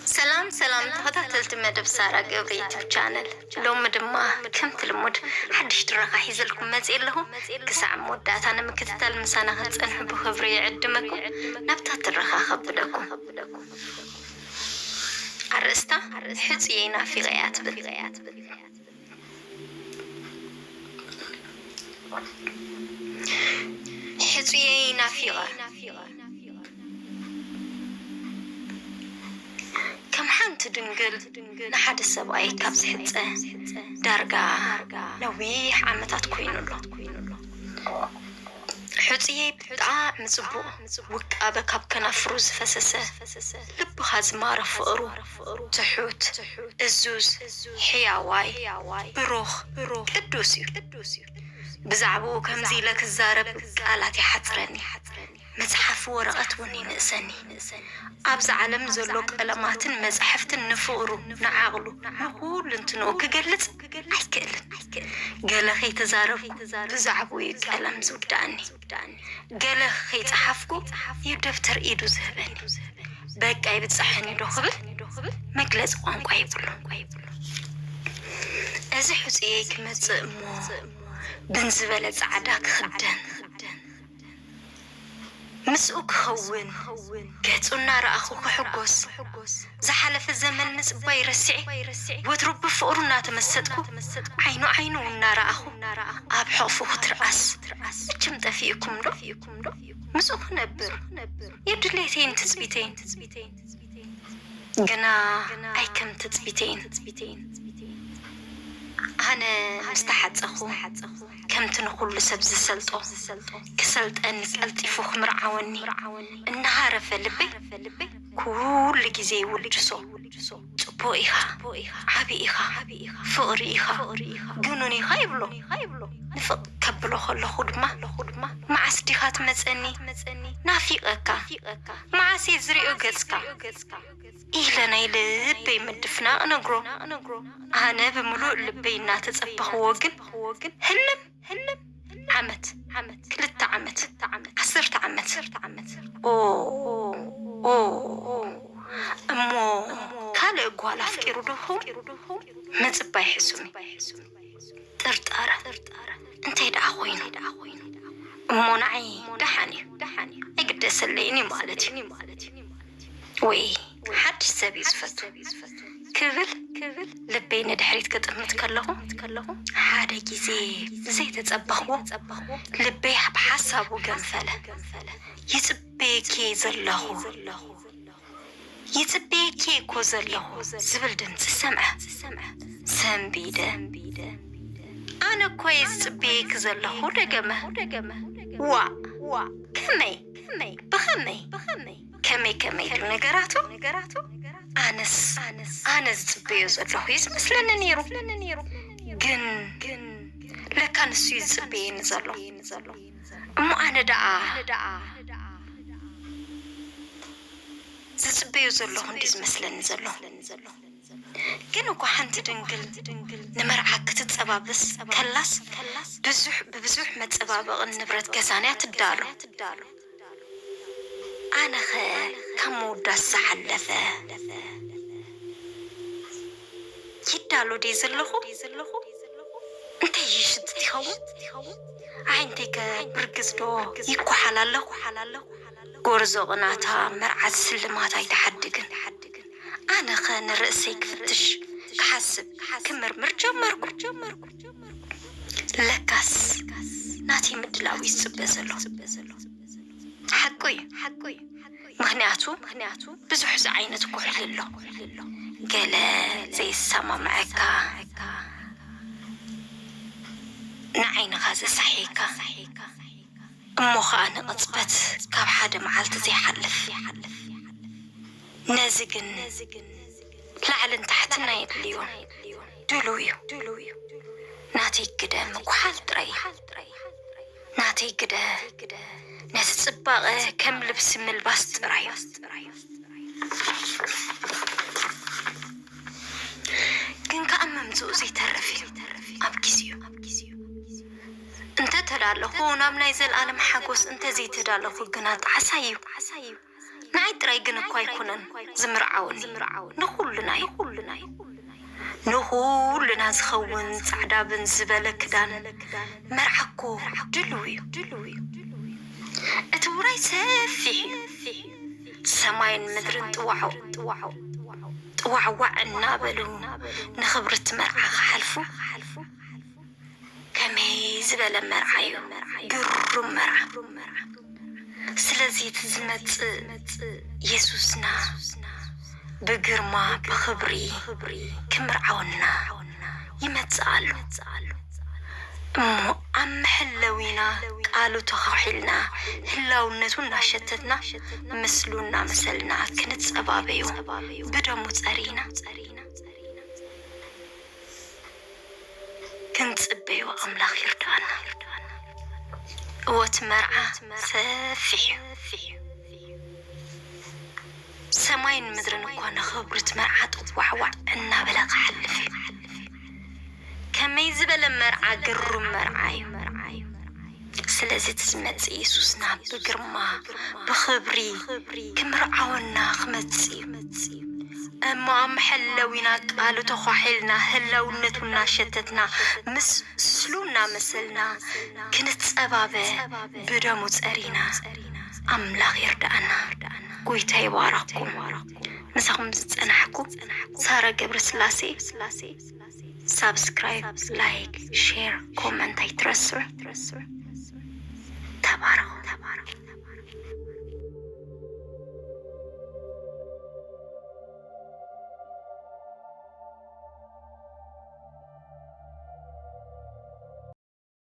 ሰላም ሰላም ተኸታተልቲ መደብ ሳራ ገብረ ዩቱብ ቻነል፣ ሎሚ ድማ ከምቲ ልሙድ ሓድሽ ትረኻ ሒዘልኩም መፅእ ኣለኹ። ክሳዕ መወዳእታ ንምክትታል ምሳና ክትፀንሑ ብኽብሪ ይዕድመኩም። ናብታ ትረኻ ከብለኩም። ኣርእስታ፣ ሕፁየይ ናፊቐ እያ ትብል። ሕፁየይ ናፊቐ። ከም ሓንቲ ድንግል ንሓደ ሰብኣይ ካብ ዝሕፀ ዳርጋ ነዊሕ ዓመታት ኮይኑ ኣሎ። ሕፁየይ ብጣዕሚ ጽቡቕ፣ ውቃበ ካብ ከናፍሩ ዝፈሰሰ፣ ልብኻ ዝማረ ፍቕሩ፣ ትሑት፣ እዙዝ፣ ሕያዋይ፣ ብሩኽ፣ ቅዱስ እዩ። ብዛዕባኡ ከምዚ ኢለ ክዛረብ ቃላት ይሓጽረኒ። መጽሓፍ ወረቐት እውን ይንእሰኒ። ኣብዛ ዓለም ዘሎ ቀለማትን መጻሕፍትን ንፍቕሩ፣ ንዓቕሉ፣ ንኹሉ እንትንኡ ክገልጽ ኣይክእልን። ገለ ከይተዛረብኩ ብዛዕባኡ እዩ ቀለም ዝውዳእኒ። ገለ ከይጸሓፍኩ እዩ ደብተር ኢዱ ዝህበኒ። በቃ ይብጻሐኒ ዶ ክብል መግለጺ ቋንቋ የብሉን። እዚ ሕጹየይ ክመጽእ እሞ ብን ዝበለ ጻዕዳ ክኽደን፣ ምስኡ ክኸውን፣ ገጹ እናረኣኹ ክሕጎስ፣ ዝሓለፈ ዘመን ምጽባይ ረሲዐ፣ ወትሩ ብፍቕሩ እናተመሰጥኩ፣ ዓይኑ ዓይኑ እናረኣኹ፣ ኣብ ሕቕፉ ክትርኣስ። መቸም ጠፊእኩም ዶ? ምስኡ ክነብር እዩ ድሌተይን ትጽቢተይን። ግና ኣይ ከም ትጽቢተይን። ኣነ ምስ ተሓጸኹ፣ ከምቲ ንኹሉ ሰብ ዝሰልጦ፣ ክሰልጠኒ ቀልጢፉ ክምርዓወኒ እናሃረፈ ልበይ ኩሉ ግዜ ይውድሶ። ጽቡቕ ኢኻ፣ ዓቢ ኢኻ፣ ፍቕሪ ኢኻ፣ ግኑን ኢኻ ይብሎ። ንፍቕ ከብሎ ከለኹ ድማ፣ መዓስ ዲኻ ትመጸኒ? ናፊቐካ። መዓስ እየ ዝርእዮ ገጽካ? ኢለ ናይ ልበይ ምድፍናቕ እነግሮ። ኣነ ብምሉእ ልበይ እናተጸበኽዎ ግን፣ ህልም፣ ህልም፣ ዓመት፣ ክልተ ዓመት፣ ዓሰርተ ዓመት። ኦ፣ ኦ፣ እሞ ካልእ ጓል ኣፍቂሩ ዶ ኸውን? ምጽባይ ሕሱም እዩ። ጥርጣረ። እንታይ ደኣ ኮይኑ? እሞ ንዓይ ደሓን እዩ። ኣይግደሰለይን እዩ ማለት እዩ። ወይ ሓድሽ ሰብ እዩ ዝፈቱ ክብል ልበይ ንድሕሪት ክጥምት ከለኹ፣ ሓደ ግዜ ብዘይተጸበኽዎ ልበይ ብሓሳቡ ገንፈለ። ይጽበየኪ ዘለኹ፣ ይጽበየኪ እኮ ዘለኹ ዝብል ድምጺ ሰምዐ። ሰንቢደ። ኣነ እኮ እየ ዝጽበየኪ ዘለኹ፣ ደገመ። ዋእ፣ ከመይ? ብኸመይ? ከመይ ከመይ ዶ ነገራቱ? ኣነስ፣ ኣነ ዝጽበዮ ዘለኹ እዩ ዝመስለኒ ነይሩ። ግን ለካ ንሱ እዩ ዝጽበየኒ ዘሎ። እሞ ኣነ ደኣ ዝጽበዮ ዘለኹ እንዲ ዝመስለኒ ዘሎ። ግን እኳ ሓንቲ ድንግል ንመርዓ ክትጸባበስ ከላስ፣ ብዙሕ፣ ብብዙሕ መጸባበቕን ንብረት ገዛን እያ ትዳሎ። ኣነኸ ካብ ምውዳስ ዝሓለፈ ይዳሎ ድየ ዘለኹ? እንታይ ይሽጥ ይኸውን? ኣዒንተይከ ብርግጽ ዶ ይኳሓል ኣለኹ? ጎርዞ ቅናታ መርዓት ስልማት ኣይትሓድግን። ኣነኸ ንርእሰይ ክፍትሽ፣ ክሓስብ፣ ክምርምር ጀመርኩ። ለካስ ናተይ ምድላው እዩ ዝጽበ ዘሎ። ሓቁ እዩ። ምኽንያቱ፣ ብዙሕ ዝዓይነት ኩሕሊ ኣሎ። ገለ ዘይሰማምዐካ፣ ንዓይንኻ ዘሳሕየካ፣ እሞ ኸኣ ንቕጽበት ካብ ሓደ መዓልቲ ዘይሓልፍ። ነዚ ግን ላዕልን ታሕትን ኣየድልዮን። ድሉው እዩ። ናተይ ግደ ምጉሓል ጥራይ እዩ። ናተይ ግደ ነቲ ጽባቐ ከም ልብሲ ምልባስ ጥራይ እዩ። ግን ከኣ መምጽኡ ዘይተርፍ እዩ። ኣብ ግዜኡ እንተ ተዳለኹ፣ ናብ ናይ ዘልኣለም ሓጎስ እንተ ዘይተዳለኹ ግና ጣዕሳ እዩ። ንዓይ ጥራይ ግን እኳ ኣይኮነን ዝምርዓወኒ፣ ንኹልና እዩ። ንኹልና ዝኸውን ጻዕዳ ብን ዝበለ ክዳን መርዓ እኮ ድልው እዩ። እቲ ውራይ ሰፊሕ እዩ። ሰማይን ምድርን ጥዋዖ ጥዋዕዋዕ እናበሉ ንኽብርቲ መርዓ ክሓልፉ፣ ከመይ ዝበለ መርዓ እዩ! ግሩም መርዓ! ስለዚ እቲ ዝመጽእ የሱስና ብግርማ ብኽብሪ ክምርዓወና ይመጽእ ኣሎ። እሞ ኣብ መሐለዊና ቃሉ ተኻሒልና ህላውነቱ እናሸተትና ምስሉ እናመሰልና ክንጸባበዮ ብደሙ ጸሪና ክንጽበዮ ኣምላኽ ይርድኣና። እወ እቲ መርዓ ሰፊሕ እዩ። ሰማይን ምድርን እኳ ንኽብሪ እቲ መርዓ ጥዋዕዋዕ እናበለ ክሓልፍ እዩ። ከመይ ዝበለ መርዓ ግሩም መርዓ እዩ። ስለዚ እቲ ዝመጽእ የሱስና ብግርማ ብኽብሪ ክምርዓወና ክመጽእ እዩ። እሞ ኣብ መሐለዊና ቃሉ ተዃሒልና ህላውነቱ እናሸተትና ምስሉ እናመሰልና ክንጸባበ ብደሙ ጸሪና ኣምላኽ ይርድኣና። ጎይታ ይባረኽኩም። ምሳኹም ዝጸናሕኩ ሳራ ገብረስላሴ። ሳብስክራይብ፣ ላይክ፣ ሼር፣ ኮመንት ኣይትረስዑ። ተባረኹ።